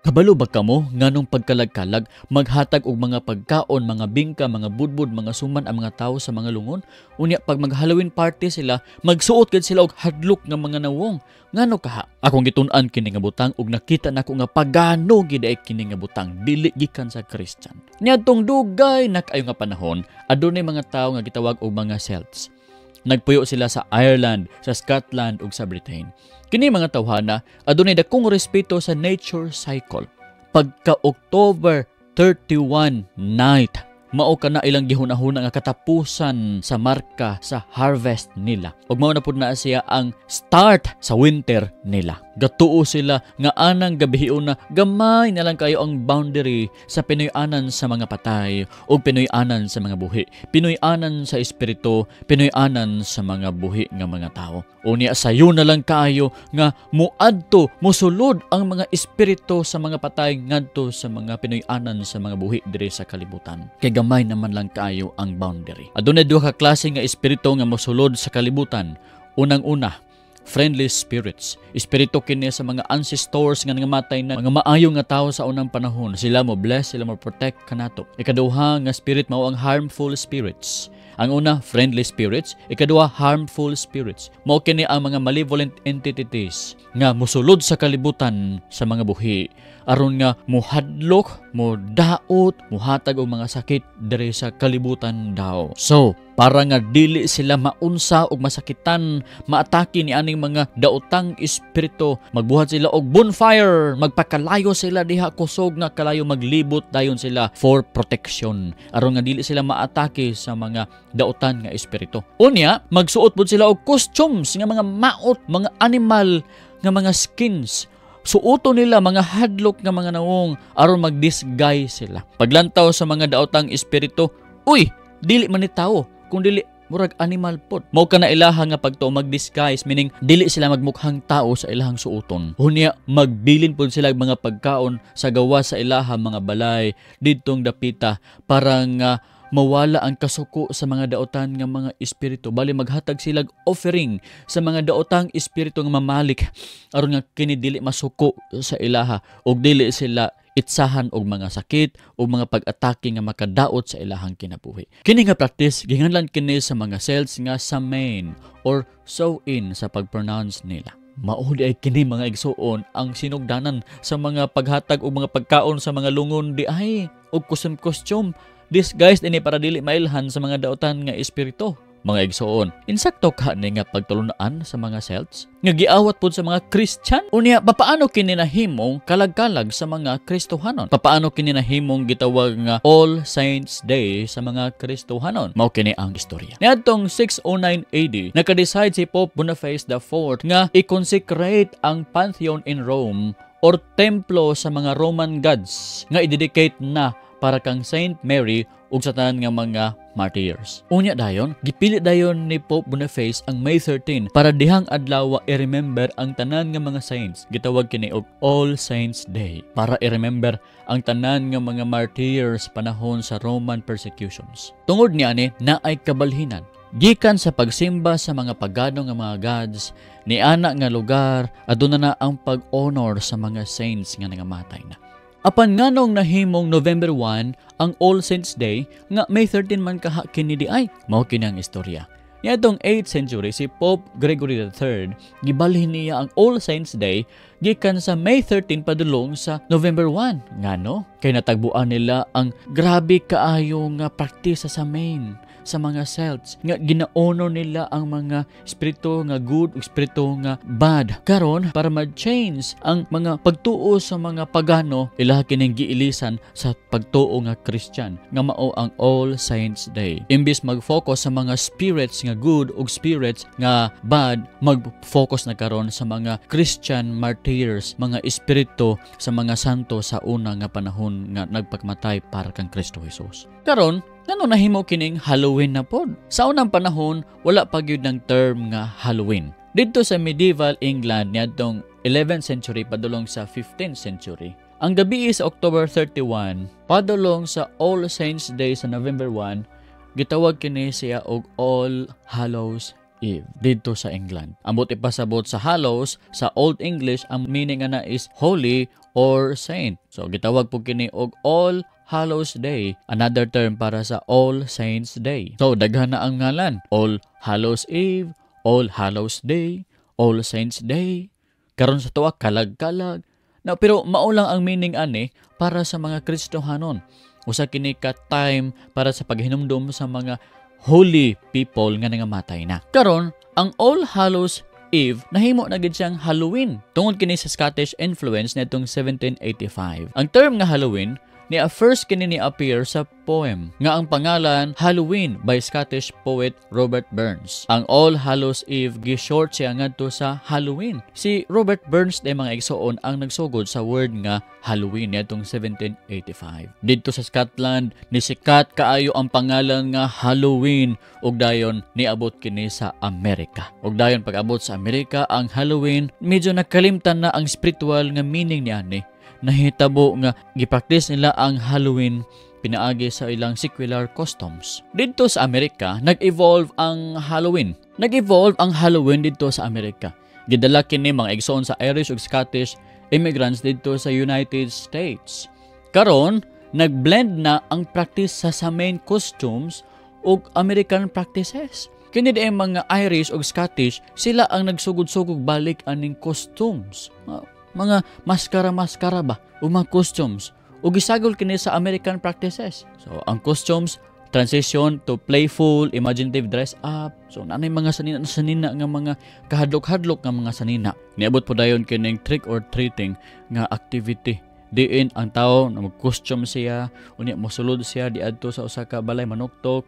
Kabalo ba kamo nganong pagkalag-kalag maghatag og mga pagkaon, mga bingka, mga budbud, mga suman ang mga tawo sa mga lungon? Unya pag mag-Halloween party sila, magsuot gid sila og hadlok nga mga nawong. Ngano kaha? Akong gitun-an kini nga butang ug nakita nako nga pagano gid ay kini nga butang, dili gikan sa Christian. Niadtong dugay na kaayo nga panahon, adunay mga tawo nga gitawag og mga Celts. Nagpuyo sila sa Ireland, sa Scotland ug sa Britain. Kini mga tawhana adunay dakong respeto sa nature cycle. Pagka October 31 night, mao kana ilang gihunahuna nga katapusan sa marka sa harvest nila. Ug mao na pud na siya ang start sa winter nila. Gatuo sila nga anang gabihiuna gamay na lang kayo ang boundary sa Pinoy-anan sa mga patay ug Pinoy-anan sa mga buhi. Pinoy-anan sa espiritu, Pinoy-anan sa mga buhi nga mga tao. Unya sayo na lang kaayo nga muadto, musulod ang mga espiritu sa mga patay ngadto sa mga Pinoy-anan sa mga buhi diri sa kalibutan. Kay gamay naman lang kaayo ang boundary. Adunay duha ka klase nga espiritu nga mosulod sa kalibutan. Unang-una, friendly spirits. Espiritu kini sa mga ancestors nga nangamatay na, mga maayo nga tawo sa unang panahon. Sila mo bless, sila mo protect kanato. Ikaduha nga spirit mao ang harmful spirits. Ang una, friendly spirits. Ikaduha, harmful spirits. Mao kini ang mga malevolent entities nga musulod sa kalibutan sa mga buhi aron nga muhadlok, mudaot, muhatag og mga sakit diri sa kalibutan daw. So, para nga dili sila maunsa og masakitan, maatake ni aning mga daotang espiritu, magbuhat sila og bonfire, magpakalayo sila diha kusog nga kalayo, maglibot dayon sila for protection aron nga dili sila maatake sa mga daotan nga espiritu. Unya, magsuot pud sila og costumes nga mga maot, mga animal nga mga skins. Suoto nila mga hadlok nga mga nawong aron mag-disguise sila. Paglantaw sa mga daotang espiritu, uy, dili man ni tawo, kung dili murag animal pod. Mao kana ilaha nga pagtuo, mag-disguise, meaning dili sila magmukhang tao sa ilahang suoton. Unya magbilin pod sila og mga pagkaon sa gawas sa ilaha mga balay didtong dapita para nga mawala ang kasuko sa mga daotan nga mga espiritu. Bali maghatag sila og offering sa mga daotang espiritu nga mamalik aron nga kini dili masuko sa ilaha ug dili sila itsahan og mga sakit o mga pag-atake nga makadaot sa ilahang kinabuhi. Kini nga practice ginganlan kini sa mga Celts nga Samain or so-in sa pag-pronounce nila. Mao di ay kini, mga igsuon, ang sinugdanan sa mga paghatag og mga pagkaon sa mga lungon di ay og costume disguised ini para dili mailhan sa mga daotan nga espiritu. Mga igsuon, insakto ka ni nga pagtulunan sa mga Celts nga giawat pud sa mga Christian? Unya, papaano kini nahimong kalag-kalag sa mga Kristohanon? Papaano kini nahimong gitawag nga All Saints Day sa mga Kristohanon? Mao kini ang istorya. Niadtong 609 AD, naka-decide si Pope Boniface IV nga i-consecrate ang Pantheon in Rome or templo sa mga Roman gods nga i-dedicate na para kang Saint Mary ug sa tanan nga mga martyrs. Unya dayon, gipili dayon ni Pope Boniface ang May 13 para dihang adlaw i-remember ang tanan nga mga saints. Gitawag kini og All Saints Day para i-remember ang tanan nga mga martyrs panahon sa Roman persecutions. Tungod niani, naay kabalhinan. Gikan sa pagsimba sa mga pagano nga mga gods, ni ana nga lugar aduna na ang pag-honor sa mga saints nga nangamatay na. Apan nganong nahimong November 1 ang All Saints Day nga May 13 man kaha kini di ay? Mao kini ang istorya. Niadtong 8th century, si Pope Gregory III, gibalhin niya ang All Saints Day gikan sa May 13 padulong sa November 1. Ngano? Kay natagbuan nila ang grabe kaayo nga practice sa Samain sa mga Celts nga gina-honor nila ang mga espiritu nga good ug espiritu nga bad. Karon, para ma-change ang mga pagtuo sa mga pagano, ilaha kining giilisan sa pagtuo nga Christian nga mao ang All Saints Day. Imbis mag-focus sa mga spirits nga good ug spirits nga bad, mag-focus na karon sa mga Christian martyrs, mga espiritu sa mga santo sa una nga panahon nga nagpakamatay para kang Kristo Jesus. Karon, ngano nahimo kining Halloween na pod? Sa unang panahon, wala pa gyud ng term nga Halloween. Didto sa medieval England niadtong 11th century padulong sa 15th century, ang gabi sa October 31 padulong sa All Saints Day sa November 1, gitawag kini siya og All Hallows Eve didto sa England. Ambot ipasabot sa Hallows, sa Old English, ang meaning ana is holy or saint. So gitawag po kini og All Hallows Day, another term para sa All Saints Day. So daghan na ang ngalan: All Hallows Eve, All Hallows Day, All Saints Day. Karon sa tuwa, kalag-kalag. Na, pero mao lang ang meaning ani para sa mga Kristohanon. Usa kini ka time para sa paghinumdum sa mga holy people nga nangamatay na. Karon, ang All Hallows Eve nahimo na gid siyang Halloween tungod kini sa Scottish influence niadtong 1785. Ang term nga Halloween ni first kini ni appear sa poem nga ang pangalan Halloween by Scottish poet Robert Burns. Ang All Hallows Eve gi-short siya ngadto sa Halloween. Si Robert Burns day, mga igsoon, ang nagsugod sa word nga Halloween niadtong 1785. Didto sa Scotland ni sikat kaayo ang pangalan nga Halloween ug dayon niabot kini sa Amerika. Ug dayon pag-abot sa Amerika ang Halloween, medyo nakalimtan na ang spiritual nga meaning niani. Nahitabo nga gipractice nila ang Halloween pinaagi sa ilang secular customs. Didto sa Amerika, nag-evolve ang Halloween. Nag-evolve ang Halloween didto sa Amerika. Gidala kini, mga igsoon, sa Irish ug Scottish immigrants didto sa United States. Karon, nag-blend na ang practice sa Samhain costumes ug American practices. Kini di mga Irish ug Scottish, sila ang nagsugod-sugod balik aning costumes. Mga maskara-maskara ba o mga costumes ug gisagol kini sa American practices. So ang costumes transition to playful, imaginative dress up. So nanay mga sanina sanina nga mga kahadlok-hadlok nga mga sanina. Niabot po dayon kining trick or treating nga activity. Diin ang tao na mag-costume siya, unya mosulod siya diadto sa usa ka balay, manuktok,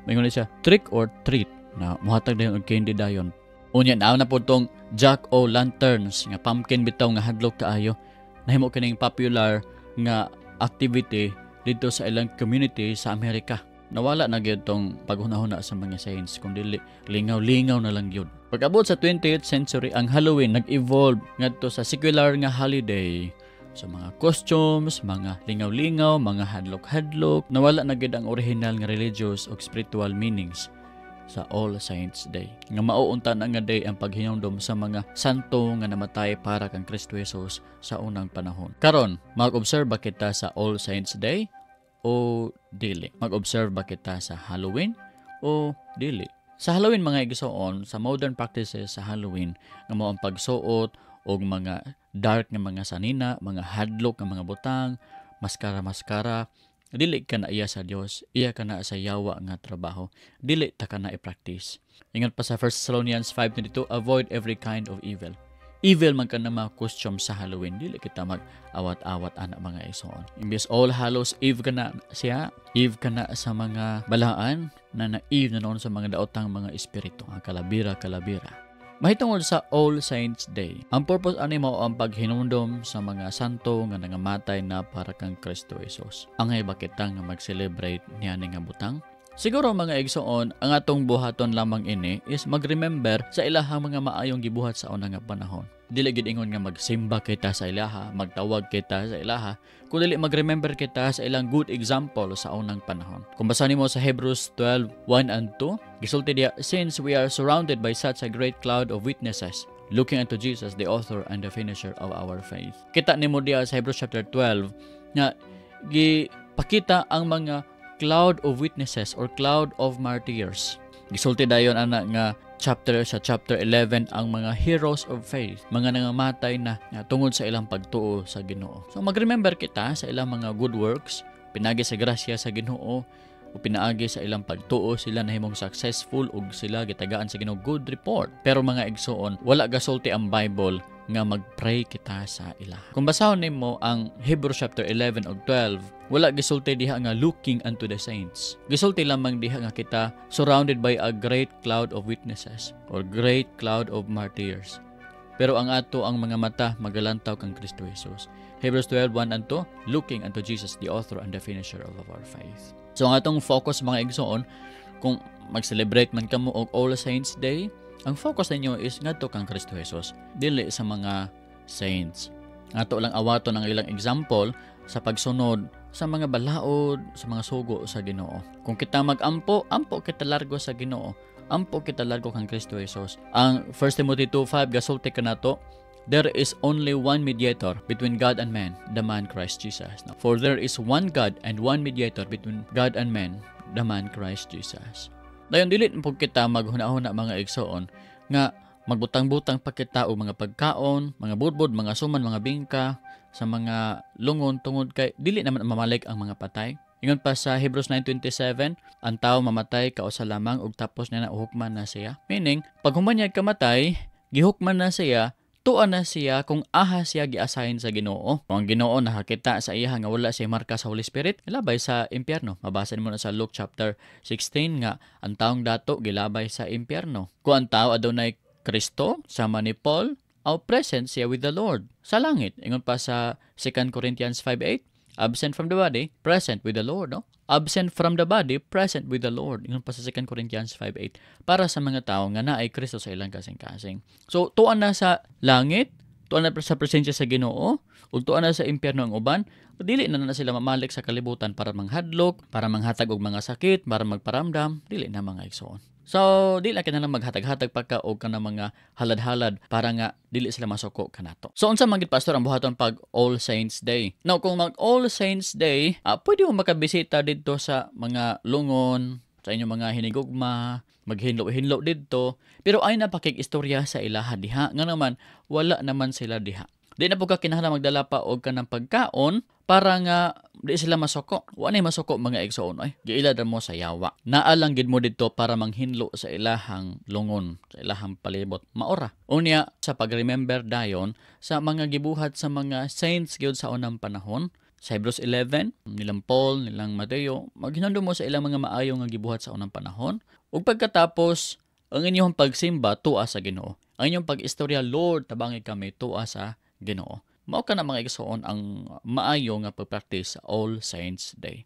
maingon siya, "Trick or treat," na mohatag dayon og candy dayon. Unya naa na po tong Jack o Lanterns nga pumpkin bitaw nga hadlok kaayo. Nahimo kining popular nga activity dito sa ilang community sa Amerika. Nawala na gyud tong paghunahuna sa mga saints kung dili lingaw-lingaw na lang gyud. Pag-abot sa 20th century, ang Halloween nag-evolve ngadto sa secular nga holiday. So mga costumes, mga lingaw-lingaw, mga hadlok-hadlok, nawala na gyud ang original nga religious o spiritual meanings sa All Saints Day. Nga mao unta na nga day ang paghinumdom sa mga santo nga namatay para kang Kristo Jesus sa unang panahon. Karon, mag-observe ba kita sa All Saints Day o dili? Mag-observe ba kita sa Halloween o dili? Sa Halloween, mga igsoon, sa modern practices sa Halloween, nga mao ang pagsuot og mga dark nga mga sanina, mga hadlok nga mga butang, maskara-maskara, dili ka na iya sa Dios, iya ka na sa yawa nga trabaho. Dili ta ka na i-practice. Ingon pa sa 1 Thessalonians 5:22, "Avoid every kind of evil." Evil man ka na mga costume sa Halloween, dili kita mag-awat-awat ana, mga igsoon. Imbes All Hallows Eve ka na siya, Eve ka na sa mga balaan na na-Eve na noon sa mga daotang mga espiritu, ang kalabira kalabira. Mahitungod sa All Saints Day, ang purpose ani mao ang paghinumdom sa mga santo nga nangamatay na para kang Kristo Jesus. Angay ba kita nga mag-celebrate niya nga butang? Siguro, mga igsoon, ang atong buhaton lamang ini is mag-remember sa ilahang mga maayong gibuhat sa una nga panahon. Dili gid ingon nga magsimba kita sa ilaha, magtawag kita sa ilaha, kun dili mag-remember kita sa ilang good example sa unang panahon. Kung basa nimo sa Hebrews 12:1 and 2, gisulti diya, "Since we are surrounded by such a great cloud of witnesses, looking unto Jesus, the author and the finisher of our faith." Kita nimo diya sa Hebrews chapter 12 nga gipakita ang mga cloud of witnesses or cloud of martyrs. Gisulti dayon ana nga chapter sa chapter 11 ang mga heroes of faith, mga nangamatay na nga tungod sa ilang pagtuo sa Ginoo. So mag-remember kita sa ilang mga good works, pinagi sa grasya sa Ginoo o pinaagi sa ilang pagtuo sila nahimong successful ug sila gitagaan sa Ginoo good report. Pero mga igsoon, wala gasulti ang Bible nga mag-pray kita sa ilaha. Kung basahon nimo ang Hebrews chapter 11 ug 12, wala gisulti diha nga "looking unto the saints." Gisulti lamang diha nga kita surrounded by a great cloud of witnesses or great cloud of martyrs. Pero ang ato ang mga mata magalantaw kang Kristo Jesus. Hebrews 12:1 and 2, "Looking unto Jesus, the author and the finisher of our faith." So ang atong focus, mga igsoon, kung mag-celebrate man kamo og All Saints Day, ang focus ninyo is ngadto kang Kristo Jesus, dili sa mga saints. Ato lang awaton ang ilang example sa pagsunod sa mga balaod, sa mga sugo sa Ginoo. Kung kita mag-ampo, ampo kita largo sa Ginoo. Ampo kita largo kang Kristo Jesus. Ang 1 Timothy 2:5 gasulti kanato, "There is only one mediator between God and man, the man Christ Jesus." No? "For there is one God and one mediator between God and man, the man Christ Jesus." Dayon dili po kita maghuna-huna, mga igsoon, nga magbutang-butang pa kita og mga pagkaon, mga budbod, mga suman, mga bingka sa mga lungon tungod kay dili naman mamalik ang mga patay. Ingon pa sa Hebrews 9:27, ang tao mamatay kausa lamang ug tapos niya na uhukman na siya. Meaning, pag human niya kamatay, gihukman na siya, tuan na siya kung aha siya gi-assign sa Ginoo. Kung ang Ginoo nakakita sa iya nga wala siya marka sa Holy Spirit, ilabay sa impyerno. Mabasa nimo na sa Luke chapter 16 nga ang taong dato gilabay sa impyerno. Kung ang tao adunay Kristo, sama ni Paul, aw present siya with the Lord sa langit. Ingon pa sa 2 Corinthians 5:8, absent from the body, present with the Lord, no? Absent from the body, present with the Lord. Ingon pa sa 2 Corinthians 5:8 para sa mga tao nga naay Kristo sa ilang kasing-kasing. So, tuan na sa langit, tuan na sa presensya sa Ginoo, ug tuan na sa impyerno ang uban, dili na na sila mamalik sa kalibutan para manghadlok, para manghatag og mga sakit, para magparamdam, dili na, mga igsoon. So, di lang kinahanglan maghatag-hatag pa ka og kanang mga halad-halad para nga dili sila masuko kanato. So, unsa man gid, Pastor, ang buhaton pag All Saints Day? Now, kung mag All Saints Day, pwede mo makabisita didto sa mga lungon, sa inyong mga hinigugma, maghinlo-hinlo didto, pero ay napakig-istorya sa ilaha diha. Nga naman, wala naman sila diha. Di na po ka kinahanglan magdala pa og kanang pagkaon para nga di sila masuko. Wa nay masuko, mga igsoon, ay. Giila mo sa yawa. Naa lang gid mo didto para manghinlo sa ilahang lungon, sa ilahang palibot. Maora. Unya sa pag-remember dayon sa mga gibuhat sa mga saints gyud sa unang panahon, sa Hebrews 11, nilang Paul, nilang Mateo, maghinando mo sa ilang mga maayo nga gibuhat sa unang panahon. Ug pagkatapos, ang inyong pagsimba tua sa Ginoo. Ang inyong pag-istorya, "Lord, tabangi kami," tua sa Ginoo. Mao kana, mga igsoon, ang maayo nga pagpractice sa All Saints Day.